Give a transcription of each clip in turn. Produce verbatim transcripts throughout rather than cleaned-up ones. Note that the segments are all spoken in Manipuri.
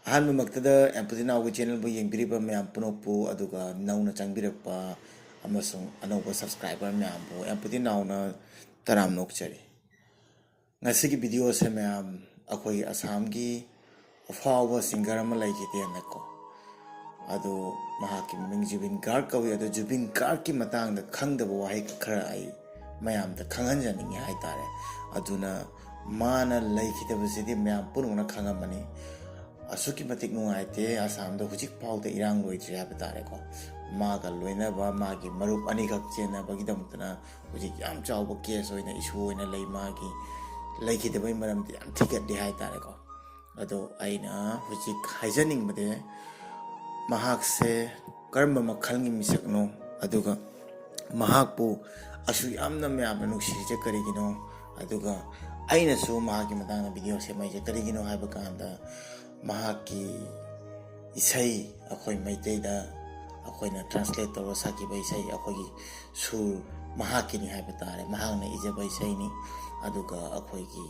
ꯑꯍꯥꯟꯕꯃꯛꯇꯗ ꯑꯦꯝꯄꯇꯤ ꯅꯥꯎꯒꯤ ꯆꯦꯅꯦꯜꯕꯨ ꯌꯦꯡꯕꯤꯔꯤꯕ ꯃꯌꯥꯝ ꯄꯨꯝꯅꯃꯛꯄꯨ, ꯑꯗꯨꯒ ꯅꯧꯅ ꯆꯪꯕꯤꯔꯛꯄ ꯑꯃꯁꯨꯡ ꯑꯅꯧꯕ ꯁꯕꯁꯀ꯭ꯔꯥꯏꯕꯔ ꯃꯌꯥꯝꯕꯨ ꯑꯦꯝꯄꯇꯤ ꯅꯥꯎꯅ ꯇꯔꯥꯝꯅ ꯑꯣꯛꯆꯔꯤ꯫ ꯉꯁꯤꯒꯤ ꯚꯤꯗꯤꯑꯣꯁꯦ ꯃꯌꯥꯝ, ꯑꯩꯈꯣꯏ ꯑꯁꯥꯝꯒꯤ ꯑꯐꯥꯎꯕ ꯁꯤꯡꯒꯔ ꯑꯃ ꯂꯩꯈꯤꯗꯦꯅꯀꯣ, ꯑꯗꯣ ꯃꯍꯥꯛꯀꯤ ꯃꯃꯤꯡ ꯖꯨꯕꯤꯟ ꯒꯥꯔꯒ ꯀꯧꯏ꯫ ꯑꯗꯣ ꯖꯨꯕꯤꯟ ꯒꯥꯔꯒꯀꯤ ꯃꯇꯥꯡꯗ ꯈꯪꯗꯕ ꯋꯥꯍꯩ ꯈꯔ ꯑꯩ ꯃꯌꯥꯝꯗ ꯈꯪꯍꯟꯖꯅꯤꯡꯉꯤ ꯍꯥꯏꯇꯥꯔꯦ꯫ ꯑꯗꯨꯅ ꯃꯥꯅ ꯂꯩꯈꯤꯗꯕꯁꯤꯗꯤ ꯃꯌꯥꯝ ꯄꯨꯝꯅꯃꯛꯅ ꯈꯪꯉꯝꯃꯅꯤ꯫ ꯑꯁꯨꯛꯀꯤ ꯃꯇꯤꯛ ꯅꯨꯡꯉꯥꯏꯇꯦ꯫ ꯑꯁꯥꯝꯗ ꯍꯧꯖꯤꯛ ꯐꯥꯎꯗ ꯏꯔꯥꯡ ꯂꯣꯏꯗ꯭ꯔꯤ ꯍꯥꯏꯕ ꯇꯥꯔꯦꯀꯣ꯫ ꯃꯥꯒ ꯂꯣꯏꯅꯕ ꯃꯥꯒꯤ ꯃꯔꯨꯞ ꯑꯅꯤꯈꯛ ꯆꯦꯟꯅꯕꯒꯤꯗꯃꯛꯇꯅ ꯍꯧꯖꯤꯛ ꯌꯥꯝ ꯆꯥꯎꯕ ꯀꯦꯁ ꯑꯣꯏꯅ, ꯏꯁꯨ ꯑꯣꯏꯅ ꯂꯩ꯫ ꯃꯥꯒꯤ ꯂꯩꯈꯤꯗꯕꯒꯤ ꯃꯔꯝꯗꯤ ꯌꯥꯝ ꯊꯤꯒꯠꯂꯤ ꯍꯥꯏꯇꯥꯔꯦꯀꯣ꯫ ꯑꯗꯣ ꯑꯩꯅ ꯍꯧꯖꯤꯛ ꯍꯥꯏꯖꯅꯤꯡꯕꯗꯤ, ꯃꯍꯥꯛꯁꯦ ꯀꯔꯝꯕ ꯃꯈꯜꯒꯤ ꯃꯤꯁꯛꯅꯣ, ꯑꯗꯨꯒ ꯃꯍꯥꯛꯄꯨ ꯑꯁꯨꯛ ꯌꯥꯝꯅ ꯃꯌꯥꯝꯅ ꯅꯨꯡꯁꯤꯔꯤꯁꯦ ꯀꯔꯤꯒꯤꯅꯣ, ꯑꯗꯨꯒ ꯑꯩꯅꯁꯨ ꯃꯍꯥꯛꯀꯤ ꯃꯇꯥꯡꯗ ꯚꯤꯗꯤꯑꯣ ꯁꯦꯝꯃꯛꯏꯁꯦ ꯀꯔꯤꯒꯤꯅꯣ ꯍꯥꯏꯕ ꯀꯥꯟꯗ, ꯃꯍꯥꯛꯀꯤ ꯏꯁꯩ, ꯑꯩꯈꯣꯏ ꯃꯩꯇꯩꯗ ꯑꯩꯈꯣꯏꯅ ꯇ꯭ꯔꯥꯟꯁꯂꯦꯠ ꯇꯧꯔꯒ ꯁꯛꯈꯤꯕ ꯏꯁꯩ, ꯑꯩꯈꯣꯏꯒꯤ ꯁꯨꯔ ꯃꯍꯥꯛꯀꯤꯅꯤ ꯍꯥꯏꯕ ꯇꯥꯔꯦ, ꯃꯍꯥꯛꯅ ꯏꯖꯕ ꯏꯁꯩꯅꯤ꯫ ꯑꯗꯨꯒ ꯑꯩꯈꯣꯏꯒꯤ,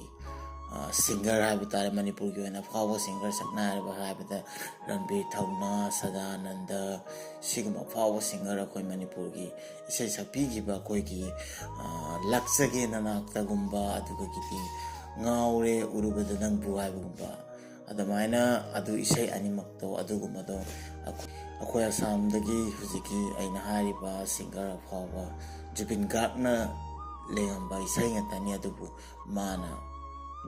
ꯑ, ꯁꯤꯡꯒꯔ ꯍꯥꯏꯕ ꯇꯥꯔꯦ, ꯃꯅꯤꯄꯨꯔꯒꯤ ꯑꯣꯏꯅ ꯑꯐꯥꯎꯕ ꯁꯤꯡꯒꯔ ꯁꯛꯅꯥꯏꯔꯕ ꯍꯥꯏꯕꯗ ꯔꯟꯕꯤꯔ ꯊꯧꯅꯥ, ꯁꯗꯥꯅꯟꯗ, ꯁꯤꯒꯨꯝꯕ ꯑꯐꯥꯎꯕ ꯁꯤꯡꯒꯔ ꯑꯩꯈꯣꯏ ꯃꯅꯤꯄꯨꯔꯒꯤ ꯏꯁꯩ ꯁꯛꯄꯤꯈꯤꯕ ꯑꯩꯈꯣꯏꯒꯤ, ꯑ, ꯂꯥꯛꯆꯒꯦ ꯅꯅꯥꯛꯇꯒꯨꯝꯕ, ꯑꯗꯨꯗꯒꯤꯗꯤ ꯉꯥꯎꯔꯦ ꯎꯔꯨꯕꯗ ꯅꯪꯕꯨ ꯍꯥꯏꯕꯒꯨꯝꯕ, ꯑꯗꯨꯃꯥꯏꯅ ꯑꯗꯨ ꯏꯁꯩ ꯑꯅꯤꯃꯛꯇꯣ ꯑꯗꯨꯒꯨꯝꯕꯗꯣ ꯑꯩꯈꯣꯏ, ꯑꯩꯈꯣꯏ ꯑꯁꯥꯝꯗꯒꯤ ꯍꯧꯖꯤꯛꯀꯤ ꯑꯩꯅ ꯍꯥꯏꯔꯤꯕ ꯁꯤꯡꯒꯔ ꯑꯐꯥꯎꯕ ꯖꯨꯕꯤꯟ ꯒꯥꯔꯒꯅ ꯂꯦꯡꯉꯝꯕ ꯏꯁꯩ ꯉꯥꯛꯇꯅꯤ꯫ ꯑꯗꯨꯕꯨ ꯃꯥꯅ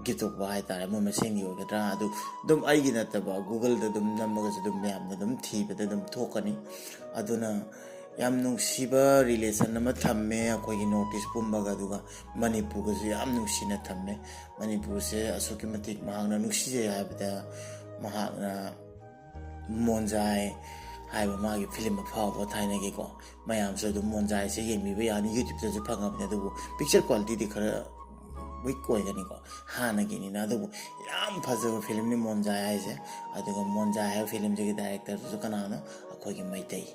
ꯒꯤꯇꯣꯛꯄ ꯍꯥꯏꯇꯥꯔꯦ, ꯃꯣꯏ ꯃꯁꯦꯟꯒꯤ ꯑꯣꯏꯒꯗ꯭ꯔꯥ, ꯑꯗꯨ ꯑꯗꯨꯝ ꯑꯩꯒꯤ ꯅꯠꯇꯕ Google-ꯗ ꯑꯗꯨꯝ ꯅꯝꯃꯒꯁꯨ ꯑꯗꯨꯝ ꯃꯌꯥꯝꯅ ꯑꯗꯨꯝ ꯊꯤꯕꯗ ꯑꯗꯨꯝ ꯊꯣꯛꯀꯅꯤ꯫ ꯑꯗꯨꯅ ꯌꯥꯝ ꯅꯨꯡꯁꯤꯕ relation ꯑꯃ ꯊꯝꯃꯦ ꯑꯩꯈꯣꯏꯒꯤ North East ꯄꯨꯝꯕꯒ, ꯑꯗꯨꯒ ꯃꯅꯤꯄꯨꯔꯒꯁꯨ ꯌꯥꯝ ꯅꯨꯡꯁꯤꯅ ꯊꯝꯃꯦ꯫ ꯃꯅꯤꯄꯨꯔꯁꯦ ꯑꯁꯨꯛꯀꯤ ꯃꯇꯤꯛ ꯃꯍꯥꯛꯅ ꯅꯨꯡꯁꯤꯖꯩ ꯍꯥꯏꯕꯗ, ꯃꯍꯥꯛꯅ ꯃꯣꯟꯖꯥꯏ ꯍꯥꯏꯕ ꯃꯥꯒꯤ ꯐꯤꯂꯝ ꯑꯐꯥꯎꯕ ꯊꯥꯏꯅꯒꯤꯀꯣ, ꯃꯌꯥꯝꯁꯨ ꯑꯗꯨꯝ ꯃꯣꯟꯖꯥꯏꯁꯦ ꯌꯦꯡꯕꯤꯕ ꯌꯥꯅꯤ, YouTube-ꯇꯁꯨ ꯐꯪꯉꯕꯅꯤ, ꯑꯗꯨꯕꯨ picture quality-ꯗꯤ ꯈꯔ ꯋꯤꯛ ꯑꯣꯏꯒꯅꯤꯀꯣ, ꯍꯥꯟꯅꯒꯤꯅꯤꯅ꯫ ꯑꯗꯨꯕꯨ ꯌꯥꯝ ꯐꯖꯕ ꯐꯤꯂꯝꯅꯤ ꯃꯣꯟꯖꯥꯏ ꯍꯥꯏꯁꯦ꯫ ꯑꯗꯨꯒ ꯃꯣꯟꯖꯥꯏ ꯍꯥꯏꯕ ꯐꯤꯂꯝꯁꯤꯒꯤ ꯗꯥꯏꯔꯦꯛꯇꯔꯗꯨꯁꯨ ꯀꯅꯥꯅꯣ? ꯑꯩꯈꯣꯏꯒꯤ ꯃꯩꯇꯩ꯫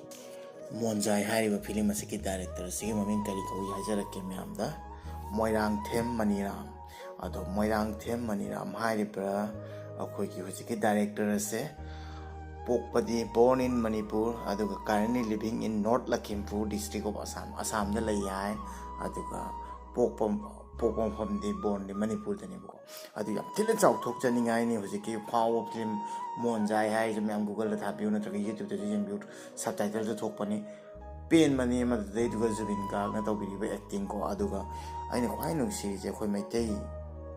ꯃꯣꯟꯖꯥꯏ ꯍꯥꯏꯔꯤꯕ ꯐꯤꯂꯝ ꯑꯁꯤꯒꯤ ꯗꯥꯏꯔꯦꯛꯇꯔ ꯑꯁꯤꯒꯤ ꯃꯃꯤꯡ ꯀꯔꯤ ꯀꯧꯏ ꯍꯥꯏꯖꯔꯛꯀꯦ ꯃꯌꯥꯝꯗ꯫ ꯃꯣꯏꯔꯥꯡꯊꯦꯝ ꯃꯅꯤꯔꯥꯝ꯫ ꯑꯗꯣ ꯃꯣꯏꯔꯥꯡꯊꯦꯝ ꯃꯅꯤꯔꯥꯝ ꯍꯥꯏꯔꯤꯕ ꯑꯩꯈꯣꯏꯒꯤ ꯍꯧꯖꯤꯛꯀꯤ ꯗꯥꯏꯔꯦꯛꯇꯔ ꯑꯁꯦ ꯄꯣꯛꯄꯗꯤ born in Manipur, ꯑꯗꯨꯒ currently living in North Lakhimpur district of Assam, ꯑꯁꯥꯝꯗ ꯂꯩ ꯍꯥꯏ꯫ ꯑꯗꯨꯒ ꯄꯣꯛꯄ ꯄꯣꯛꯄ ꯃꯐꯝꯗꯤ, ꯕꯣꯔꯟꯗꯤ ꯃꯅꯤꯄꯨꯔꯗꯅꯦꯕꯀꯣ꯫ ꯑꯗꯨ ꯌꯥꯝ ꯊꯤꯅ ꯆꯥꯎꯊꯣꯛꯆꯅꯤꯡꯉꯥꯏꯅꯤ ꯍꯧꯖꯤꯛꯀꯤ ꯐꯥꯎꯕ ꯐꯤꯂꯝ ꯃꯣꯟꯖꯥꯏ ꯍꯥꯏꯔꯤꯁꯦ꯫ ꯃꯌꯥꯝ ꯒꯨꯒꯜꯗ ꯊꯥꯕꯤꯌꯨ, ꯅꯠꯇ꯭ꯔꯒ ꯌꯨꯇ꯭ꯌꯨꯕꯇꯁꯨ ꯌꯦꯡꯕꯤꯌꯨ, ꯁꯕꯇꯥꯏꯇꯜꯁꯨ ꯊꯣꯛꯄꯅꯤ꯫ ꯄꯦꯟꯕꯅꯤ ꯃꯗꯨꯗꯩꯗꯨꯒ ꯖꯨꯕꯤꯟ ꯒꯥꯔꯒꯅ ꯇꯧꯕꯤꯔꯤꯕ ꯑꯦꯛꯇꯤꯡꯀꯣ꯫ ꯑꯗꯨꯒ ꯑꯩꯅ ꯈ꯭ꯋꯥꯏ ꯅꯨꯡꯁꯤꯔꯤꯁꯦ ꯑꯩꯈꯣꯏ ꯃꯩꯇꯩ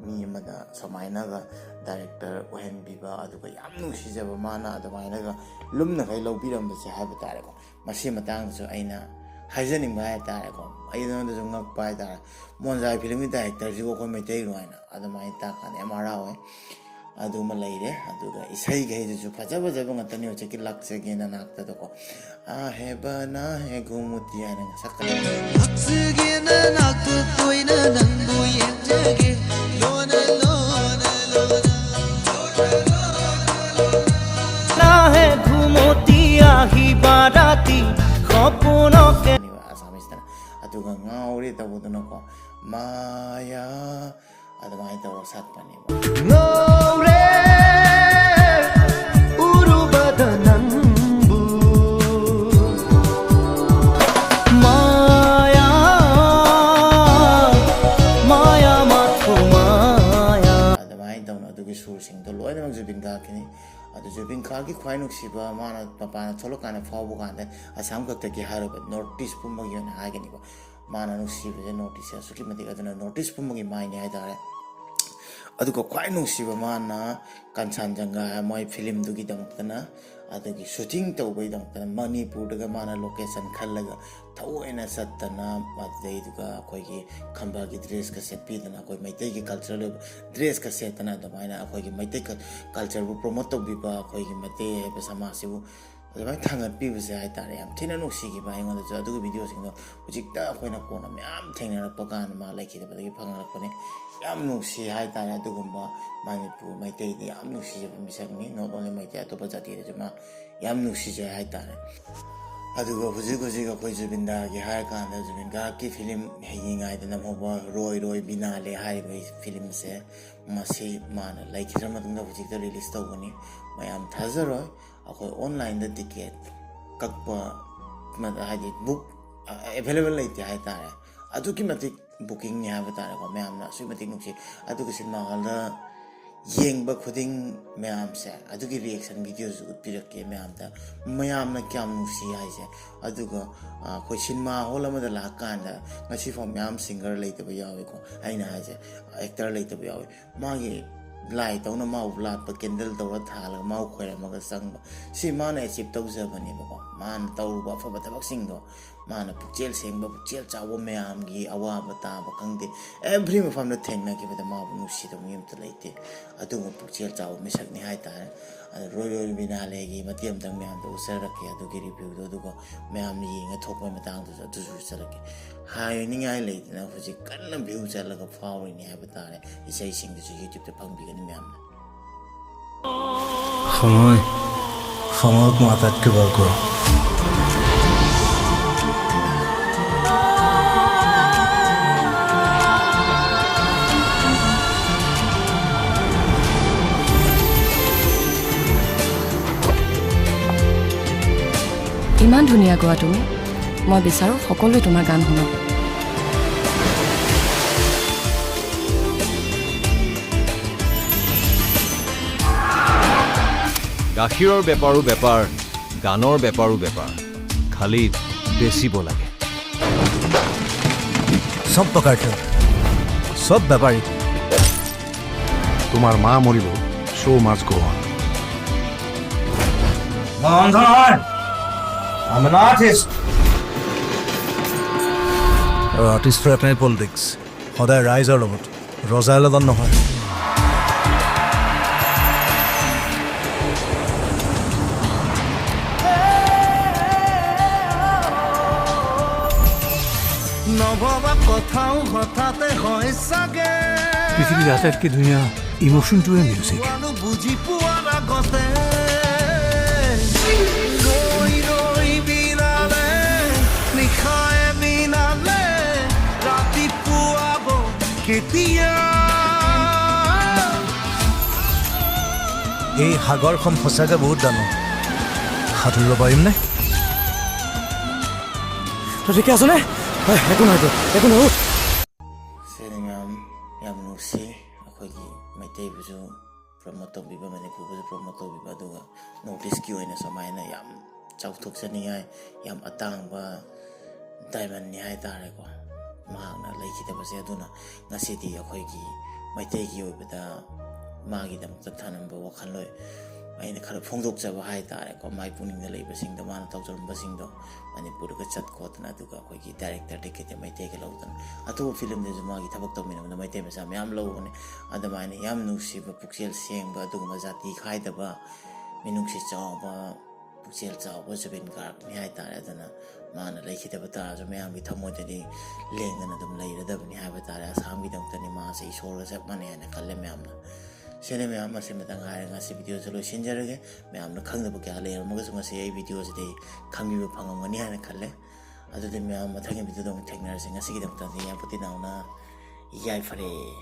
ꯃꯤ ꯑꯃꯗ ꯁꯨꯃꯥꯏꯅꯒ ꯗꯥꯏꯔꯦꯛꯇꯔ ꯑꯣꯏꯍꯟꯕꯤꯕ, ꯑꯗꯨꯒ ꯌꯥꯝ ꯅꯨꯡꯁꯤꯖꯕ ꯃꯥꯅ ꯑꯗꯨꯃꯥꯏꯅꯒ ꯂꯨꯝꯅꯈꯩ ꯂꯧꯕꯤꯔꯝꯕꯁꯦ ꯍꯥꯏꯕ ꯇꯥꯔꯦꯀꯣ꯫ ꯃꯁꯤ ꯃꯇꯥꯡꯗꯁꯨ ꯑꯩꯅ ꯍꯥꯏꯖꯅꯤꯡꯕ ꯍꯥꯏ ꯇꯥꯔꯦꯀꯣ, ꯑꯩꯉꯣꯟꯗꯁꯨ ꯉꯛꯄ ꯍꯥꯏ ꯇꯥꯔꯦ꯫ ꯃꯣꯟꯖꯥꯏ ꯐꯤꯂꯝꯒꯤ ꯗꯥꯏꯔꯦꯛꯇꯔꯁꯤꯕꯨ ꯑꯩꯈꯣꯏ ꯃꯩꯇꯩꯔꯣ ꯍꯥꯏꯅ ꯑꯗꯨꯃꯥꯏꯅ ꯇꯥꯛꯀꯥꯟꯗ ꯌꯥꯝ ꯍꯔꯥꯎꯋꯦ꯫ ꯑꯗꯨꯃ ꯂꯩꯔꯦ꯫ ꯑꯗꯨꯒ ꯏꯁꯩꯈꯩꯗꯨꯁꯨ ꯐꯖ ꯐꯖꯕ ꯉꯥꯛꯇꯅꯤ ꯍꯧꯖꯤꯛꯀꯤ ꯂꯥꯛꯆꯒꯦ ꯅꯅꯥꯛꯇꯗꯀꯣ꯫ ꯑꯥ ꯍꯦ ꯕꯅꯥ ꯍꯦ ꯒꯨꯃꯨꯇꯤ ꯍꯥꯏꯅ ꯁꯛꯀꯅꯤ꯫ ꯂꯥꯛꯆꯒꯦ ꯅꯅꯥꯛꯇ ꯇꯣꯏꯅ ꯅꯪꯕꯨ ꯌꯦꯡꯖꯒꯦ꯫ ꯂꯣꯅ, ꯂꯣꯅ, ꯂꯣꯅ꯫ ꯂꯥ ꯍꯦ ꯒꯨꯃꯨꯇꯤ ꯑꯥꯍꯤ ꯕꯥꯔꯥꯇꯤ ꯈꯣꯄꯨꯅꯣ ꯀꯦ꯫ ꯑꯁꯥꯃꯤꯁꯇꯅ꯫ ꯑꯗꯨꯒ ꯉꯥꯎꯔꯦ ꯇꯧꯕꯗꯨꯅꯀꯣ, ꯃꯥꯌꯥ ꯑꯗꯨꯃꯥꯏꯅ ꯇꯧꯔꯒ ꯁꯛꯄꯅꯦꯕ꯫ ꯉꯥꯎꯔꯦ ꯎꯔꯨꯕꯗ ꯅꯪꯕꯨ꯫ Maya, Maya ꯃꯥꯊꯨ Maya. ꯑꯗꯨꯃꯥꯏꯅ ꯇꯧꯅ ꯑꯗꯨꯒꯤ ꯁꯨꯔꯁꯤꯡꯗꯣ ꯂꯣꯏꯅꯃꯛ ꯖꯨꯕꯤꯟ ꯒꯥꯔꯒꯤꯅꯤ꯫ ꯑꯗꯨ ꯖꯨꯕꯤꯟ ꯒꯥꯔꯒꯤ ꯈ꯭ꯋꯥꯏ ꯅꯨꯡꯁꯤꯕ ꯃꯥꯅ ꯃꯄꯥꯟꯗ ꯊꯣꯛꯂꯛꯀꯥꯟꯗ ꯐꯥꯎꯕ ꯀꯥꯟꯗ ꯑꯁꯥꯝ ꯈꯛꯇꯒꯤ ꯍꯥꯏꯔꯣꯏꯕ, ꯅꯣꯔꯠ ꯏꯁ ꯄꯨꯝꯕꯒꯤ ꯑꯣꯏꯅ ꯍꯥꯏꯒꯅꯤꯀꯣ꯫ ꯃꯥꯅ ꯅꯨꯡꯁꯤꯕꯁꯦ ꯅꯣꯔꯠ ꯏꯁꯁꯦ ꯑꯁꯨꯛꯀꯤ ꯃꯇꯤꯛ, ꯑꯗꯨꯅ ꯅꯣꯔꯠ ꯏꯁ ꯄꯨꯝꯕꯒꯤ ꯃꯥꯏꯅꯦ ꯍꯥꯏꯇꯥꯔꯦ꯫ ꯑꯗꯨꯒ ꯈ꯭ꯋꯥꯏ ꯅꯨꯡꯁꯤꯕ ꯃꯥꯅ ꯀꯥꯟꯆꯥꯟꯖꯪꯒꯥ ꯃꯣꯏ ꯐꯤꯂꯝꯗꯨꯒꯤꯗꯃꯛꯇꯅ, ꯑꯗꯨꯒꯤ ꯁꯨꯇꯤꯡ ꯇꯧꯕꯒꯤꯗꯃꯛꯇꯅ ꯃꯅꯤꯄꯨꯔꯗꯒ ꯃꯥꯅ ꯂꯣꯀꯦꯁꯟ ꯈꯜꯂꯒ ꯊꯑꯣꯏꯅ ꯆꯠꯇꯅ, ꯑꯗꯨꯗꯩꯗꯨꯒ ꯑꯩꯈꯣꯏꯒꯤ ꯈꯝꯕꯒꯤ ꯗ꯭ꯔꯦꯁꯀ ꯁꯦꯠꯄꯤꯗꯅ, ꯑꯩꯈꯣꯏ ꯃꯩꯇꯩꯒꯤ ꯀꯜꯆꯔꯦꯜ ꯑꯣꯏꯕ ꯗ꯭ꯔꯦꯁꯀ ꯁꯦꯠꯇꯅ, ꯑꯗꯨꯃꯥꯏꯅ ꯑꯩꯈꯣꯏꯒꯤ ꯃꯩꯇꯩ ꯀꯜ-, ꯀꯜꯆꯔꯕꯨ ꯄ꯭ꯔꯣꯃꯣꯠ ꯇꯧꯕꯤꯕ, ꯑꯩꯈꯣꯏꯒꯤ ꯃꯩꯇꯩ ꯍꯥꯏꯕ ꯁꯃꯥꯖꯁꯤꯕꯨ ꯑꯗꯨꯃꯥꯏꯅ ꯊꯥꯡꯒꯠꯄꯤꯕꯁꯦ ꯍꯥꯏꯇꯥꯔꯦ, ꯌꯥꯝ ꯊꯤꯅ ꯅꯨꯡꯁꯤꯈꯤꯕ ꯑꯩꯉꯣꯟꯗꯁꯨ꯫ ꯑꯗꯨꯒꯤ ꯚꯤꯗꯤꯑꯣꯁꯤꯡꯗꯣ ꯍꯧꯖꯤꯛꯇ ꯑꯩꯈꯣꯏꯅ ꯀꯣꯟꯅ ꯃꯌꯥꯝ ꯊꯦꯡꯅꯔꯛꯄ ꯀꯥꯟꯗ ꯃꯥ ꯂꯩꯈꯤꯗꯕꯗꯒꯤ ꯐꯪꯉꯛꯄꯅꯦ꯫ ꯌꯥꯝ ꯅꯨꯡꯁꯤ ꯍꯥꯏꯇꯥꯔꯦ ꯑꯗꯨꯒꯨꯝꯕ ꯃꯅꯤꯄꯨꯔ ꯃꯩꯇꯩꯗ ꯌꯥꯝ ꯅꯨꯡꯁꯤꯖꯕ ꯃꯤꯁꯛꯅꯤ꯫ Not only ꯃꯩꯇꯩ, ꯑꯇꯣꯞꯄ ꯖꯥꯇꯤꯗꯁꯨ ꯃꯥ ꯌꯥꯝ ꯅꯨꯡꯁꯤꯖꯩ ꯍꯥꯏꯇꯥꯔꯦ꯫ ꯑꯗꯨꯒ ꯍꯧꯖꯤꯛ ꯍꯧꯖꯤꯛ ꯑꯩꯈꯣꯏ ꯖꯨꯕꯤꯟ ꯒꯥꯔꯒꯤ ꯍꯥꯏꯔꯀꯥꯟꯗ, ꯖꯨꯕꯤꯟ ꯒꯥꯔꯒꯤ ꯐꯤꯂꯝ ꯍꯤꯡꯉꯤꯉꯩꯗ ꯅꯝꯍꯧꯕ ꯔꯣꯏ ꯔꯣꯏ ꯕꯤꯅꯥꯂꯦ ꯍꯥꯏꯔꯤꯕ ꯐꯤꯂꯝꯁꯦ, ꯃꯁꯤ ꯃꯥꯅ ꯂꯩꯈꯤꯗ꯭ꯔ ꯃꯇꯨꯡꯗ ꯍꯧꯖꯤꯛꯇ ꯔꯤꯂꯤꯁ ꯇꯧꯒꯅꯤ꯫ ꯃꯌꯥꯝ ꯊꯥꯖꯔꯣꯏ꯫ ꯑꯩꯈꯣꯏ ꯑꯣꯟꯂꯥꯏꯟꯗ ꯇꯤꯀꯦꯠ ꯀꯛꯄ, ꯍꯥꯏꯗꯤ ꯕꯨꯛ ꯑꯦꯚꯦꯂꯦꯕꯜ ꯂꯩꯇꯦ ꯍꯥꯏꯇꯥꯔꯦ꯫ ꯑꯗꯨꯛꯀꯤ ꯃꯇꯤꯛ ꯕꯨꯀꯤꯡꯅꯤ ꯍꯥꯏꯕ ꯇꯥꯔꯦꯀꯣ꯫ ꯃꯌꯥꯝꯅ ꯑꯁꯨꯛꯀꯤ ꯃꯇꯤꯛ ꯅꯨꯡꯁꯤ꯫ ꯑꯗꯨꯒ ꯁꯤꯅꯦꯃꯥ ꯍꯣꯜꯗ ꯌꯦꯡꯕ ꯈꯨꯗꯤꯡ ꯃꯌꯥꯝꯁꯦ ꯑꯗꯨꯒꯤ ꯔꯤꯌꯦꯛꯁꯟ ꯚꯤꯗꯤꯑꯣꯁꯨ ꯎꯠꯄꯤꯔꯛꯀꯦ ꯃꯌꯥꯝꯗ꯫ ꯃꯌꯥꯝꯅ ꯀꯌꯥꯝ ꯅꯨꯡꯁꯤ ꯍꯥꯏꯁꯦ꯫ ꯑꯗꯨꯒ, ꯑ, ꯑꯩꯈꯣꯏ ꯁꯤꯅꯦꯃꯥ ꯍꯣꯜ ꯑꯃꯗ ꯂꯥꯛꯑꯀꯥꯟꯗ ꯉꯁꯤꯐꯥꯎ ꯃꯌꯥꯝ ꯁꯤꯡꯒꯔ ꯂꯩꯇꯕ ꯌꯥꯎꯏꯀꯣ꯫ ꯑꯩꯅ ꯍꯥꯏꯁꯦ, ꯑꯦꯛꯇꯔ ꯂꯩꯇꯕ ꯌꯥꯎꯏ꯫ ꯃꯥꯒꯤ ꯂꯥꯏ ꯇꯧꯅ ꯃꯥꯕꯨ ꯂꯥꯠꯄ, ꯀꯦꯟꯗꯜ ꯇꯧꯔ ꯊꯥꯜꯂꯒ ꯃꯥꯕꯨ ꯈꯣꯏꯔꯝꯃꯒ ꯆꯪꯕ, ꯁꯤ ꯃꯥꯅ ꯑꯦꯆꯤꯞ ꯇꯧꯖꯕꯅꯦꯕꯀꯣ꯫ ꯃꯥꯅ ꯇꯧꯔꯨꯕ ꯑꯐꯕ ꯊꯕꯛꯁꯤꯡꯗꯣ, ꯃꯥꯅ ꯄꯨꯛꯆꯦꯜ ꯁꯦꯡꯕ, ꯄꯨꯛꯆꯦꯜ ꯆꯥꯎꯕ, ꯃꯌꯥꯝꯒꯤ ꯑꯋꯥꯕ ꯇꯥꯕ ꯈꯪꯗꯦ, ꯑꯦꯚ꯭ꯔꯤ ꯃꯐꯝꯗ ꯊꯦꯡꯅꯈꯤꯕꯗ ꯃꯥꯕꯨ ꯅꯨꯡꯁꯤꯗꯕ ꯃꯤ ꯑꯃꯠꯇ ꯂꯩꯇꯦ꯫ ꯑꯗꯨꯒꯨꯝꯕ ꯄꯨꯛꯆꯦꯜ ꯆꯥꯎꯕ ꯃꯤꯁꯛꯅꯤ ꯍꯥꯏꯇꯥꯔꯦ꯫ ꯑꯗꯣ ꯔꯣꯏ ꯔꯣꯏ ꯕꯤꯅꯥꯂꯦꯒꯤ ꯃꯇꯦꯛ ꯑꯃꯇꯪ ꯃꯌꯥꯝꯗ ꯎꯠꯆꯔꯛꯀꯦ ꯑꯗꯨꯒꯤ ꯔꯤꯚ꯭ꯌꯨꯗꯣ, ꯑꯗꯨꯒ ꯃꯌꯥꯝꯅ ꯌꯦꯡꯉ ꯊꯣꯛꯄꯒꯤ ꯃꯇꯥꯡꯗꯁꯨ ꯑꯗꯨꯁꯨ ꯎꯠꯆꯔꯛꯀꯦ꯫ ꯍꯥꯏꯅꯤꯡꯉꯥꯏ ꯂꯩꯇꯅ ꯍꯧꯖꯤꯛ ꯀꯟꯅ ꯚ꯭ꯌꯨ ꯆꯠꯂꯒ ꯐꯥꯎꯔꯤꯅꯤ ꯍꯥꯏꯕ ꯇꯥꯔꯦ꯫ ꯏꯁꯩꯁꯤꯡꯗꯨꯁꯨ YouTube-ꯇ ꯐꯪꯕꯤꯒꯅꯤ ꯃꯌꯥꯝꯅ꯫ সময়, সময়ত মই আটাইতকৈ ভাল কৰোঁ। ইমান ধুনীয়া গোৱা তুমি। মই বিচাৰোঁ সকলোৱে তোমাৰ গান শুনক। গাখীৰৰ বেপাৰো বেপাৰ, গানৰ বেপাৰো বেপাৰ, খালি বেচিব লাগে। চব প্ৰকাৰ খেল, চব বেপাৰী। তোমাৰ মা মৰিব, show must go on। মই অন্ধ নহয়, I'm an artist। আৰু আৰ্টিষ্টৰ এটাই পলিটিক্স, সদায় ৰাইজৰ লগত, ৰজাই লগত নহয়। ভবা কথাও হঠাতে হয় চাগে। পৃথিৱীৰ আটাইতকৈ ধুনীয়া ইম'চনটোৱে মিউজিক। পুৱানো বুজি পোৱাৰ আগতে ৰৈ ৰৈ বিনালে, নিশায়ে বিনালে, ৰাতিপুৱাব কেতিয়া? এই সাগৰখন সঁচাকৈ বহুত ডাঙৰ। সাঁতুৰিব পাৰিমনে? তই ঠিকে আছনে? হয়, একো নহয় তোৰ, একো নহয়, উঠ। ꯁꯦ ꯃꯌꯥꯝ, ꯌꯥꯝ ꯅꯨꯡꯁꯤ ꯑꯩꯈꯣꯏꯒꯤ ꯃꯩꯇꯩꯕꯨꯁꯨ ꯄ꯭ꯔꯃꯣꯠ ꯇꯧꯕꯤꯕ, ꯃꯅꯤꯄꯨꯔꯕꯨꯁꯨ ꯄ꯭ꯔꯃꯣꯠ ꯇꯧꯕꯤꯕ, ꯑꯗꯨꯒ ꯅꯣꯔꯠ ꯏꯁꯀꯤ ꯑꯣꯏꯅ ꯁꯨꯃꯥꯏꯅ ꯌꯥꯝ ꯆꯥꯎꯊꯣꯛꯆꯅꯤꯡꯉꯥꯏ, ꯌꯥꯝ ꯑꯇꯥꯡꯕ ꯗꯥꯏꯃꯟꯅꯤ ꯍꯥꯏ ꯇꯥꯔꯦꯀꯣ ꯃꯍꯥꯛꯅ ꯂꯩꯈꯤꯗꯕꯁꯦ꯫ ꯑꯗꯨꯅ ꯉꯁꯤꯗꯤ ꯑꯩꯈꯣꯏꯒꯤ ꯃꯩꯇꯩꯒꯤ ꯑꯣꯏꯕꯗ ꯃꯥꯒꯤꯗꯃꯛꯇ ꯊꯅꯝꯕ ꯋꯥꯈꯜꯂꯣꯏ ꯑꯩꯅ ꯈꯔ ꯐꯣꯡꯗꯣꯛꯆꯕ ꯍꯥꯏ ꯇꯥꯔꯦꯀꯣ꯫ ꯃꯥꯒꯤ ꯄꯨꯛꯅꯤꯡꯗ ꯂꯩꯕꯁꯤꯡꯗꯣ, ꯃꯥꯅ ꯇꯧꯖꯔꯝꯕꯁꯤꯡꯗꯣ ꯃꯅꯤꯄꯨꯔꯗꯒ ꯆꯠ ꯈꯣꯠꯇꯅ, ꯑꯗꯨꯒ ꯑꯩꯈꯣꯏꯒꯤ ꯗꯥꯏꯔꯦꯛꯇꯔꯗꯒꯤ ꯀꯩꯗꯩ ꯃꯩꯇꯩꯒ ꯂꯧꯗꯅ, ꯑꯇꯣꯞꯄ ꯐꯤꯂꯝꯗꯁꯨ ꯃꯥꯒꯤ ꯊꯕꯛ ꯇꯧꯃꯤꯟꯅꯕꯗ ꯃꯩꯇꯩ ꯃꯆꯥ ꯃꯌꯥꯝ ꯂꯧꯕꯅꯦ꯫ ꯑꯗꯨꯃꯥꯏꯅ ꯌꯥꯝ ꯅꯨꯡꯁꯤꯕ, ꯄꯨꯛꯆꯦꯜ ꯁꯦꯡꯕ, ꯑꯗꯨꯒꯨꯝꯕ ꯖꯥꯇꯤ ꯈꯥꯏꯗꯕ, ꯃꯤꯅꯨꯡꯁꯤ ꯆꯥꯎꯕ, ꯄꯨꯛꯆꯦꯜ ꯆꯥꯎꯕ ꯖꯨꯕꯤꯟ ꯒꯥꯔꯒꯅꯤ ꯍꯥꯏ ꯇꯥꯔꯦ꯫ ꯑꯗꯨꯅ ꯃꯥꯅ ꯂꯩꯈꯤꯗꯕ ꯇꯥꯔꯁꯨ ꯃꯌꯥꯝꯒꯤ ꯊꯃꯣꯏꯗꯗꯤ ꯂꯦꯡꯗꯅ ꯑꯗꯨꯝ ꯂꯩꯔꯗꯕꯅꯤ ꯍꯥꯏꯕ ꯇꯥꯔꯦ꯫ ꯑꯁꯥꯝꯒꯤꯗꯃꯛꯇꯅꯤ ꯃꯥꯁꯦ ꯏꯁꯣꯔꯒ ꯆꯞ ꯃꯥꯟꯅꯩ ꯍꯥꯏꯅ ꯈꯜꯂꯦ ꯃꯌꯥꯝꯅ꯫ ꯁꯤꯅ ꯃꯌꯥꯝ, ꯃꯁꯤꯃꯇꯪ ꯍꯥꯏꯔꯒ ꯉꯁꯤ ꯚꯤꯗꯤꯑꯣꯁꯦ ꯂꯣꯏꯁꯤꯟꯖꯔꯒꯦ꯫ ꯃꯌꯥꯝꯅ ꯈꯪꯗꯕ ꯀꯌꯥ ꯂꯩꯔꯝꯃꯒꯁꯨ ꯉꯁꯤ ꯑꯩ ꯚꯤꯗꯤꯑꯣꯁꯤꯗꯒꯤ ꯈꯪꯕꯤꯕ ꯐꯪꯉꯝꯒꯅꯤ ꯍꯥꯏꯅ ꯈꯜꯂꯦ꯫ ꯑꯗꯨꯗꯤ ꯃꯌꯥꯝ, ꯃꯊꯪꯒꯤ ꯚꯤꯗꯤꯑꯣꯗ ꯑꯃꯨꯛ ꯊꯦꯡꯅꯔꯁꯤ꯫ ꯉꯁꯤꯒꯤꯗꯃꯛꯇꯗꯤ ꯌꯥꯝ ꯄꯨꯇꯤ ꯅꯥꯎꯅ ꯌꯥꯏꯐꯔꯦ꯫